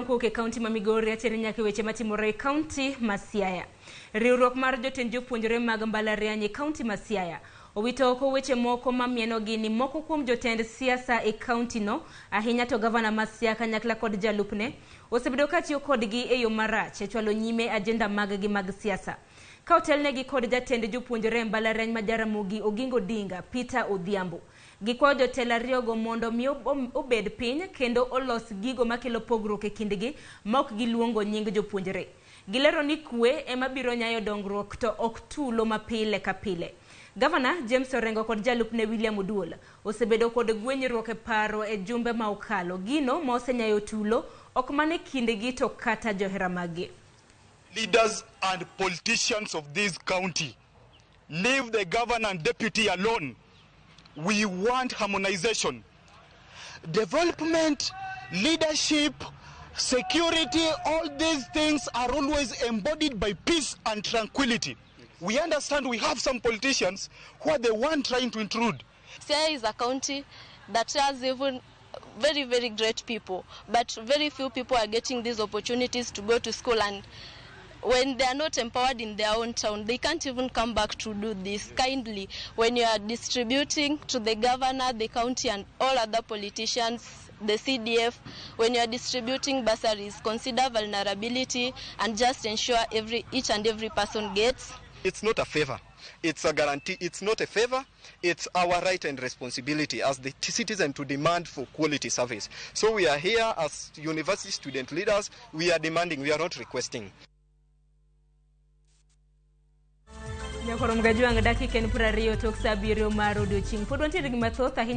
kowuok e kaunti ma Migori atere nyaka e weche matimore e kaunti ma Siaya. Riwruok mar jotend jopuonjre mag mbalariany e kaunti ma Siaya owito oko weche moko ma mienogi ni moko kuom jotend siasa e kaunti no, ahinya to gavana ma Siaya kanyakla kod jalupne, osebedo ka tiyo kodgi e yo marach e chwalo nyime ajenda maggi mag siasa. Ka otelnegi kod jatend jopuonjre e mbalariany ma Jaramogi Oginga Odinga, Peter Odhiambo, Gikwayo jotelo ariyogo mondo mi obed piny kendo olos gigo makelo pogruok e kindgi maok giluongo nying jopuonjre. Gilero ni kwe ema biro nyayo dongruok to ok tulo ma pile ka pile. Gavana James Orengo kod jalupne William Oduol osebedo kod gwenyruok e paro e jumbe ma okalo, gino ma osenyayo tulo ok mana e kindgi to kata johera maggi. Leaders and politicians of this county, leave the governor and deputy alone. We want harmonization. Development, leadership, security, all these things are always embodied by peace and tranquility. We understand we have some politicians who are the one trying to intrude. Siaya is a county that has even very, very great people, but very few people are getting these opportunities to go to school, and when they are not empowered in their own town, they can't even come back to do this. Kindly, when you are distributing to the governor, the county, and all other politicians, the CDF, when you are distributing bursaries, consider vulnerability and just ensure each and every person gets. It's not a favor. It's a guarantee. It's not a favor. It's our right and responsibility as the citizen to demand for quality service. So we are here as university student leaders. We are demanding. We are not requesting. Nyakoro Mgajwang' dakika en 20 tok sa 7 mar odiochieng'. Pod wantiere gi mathoth ahinya.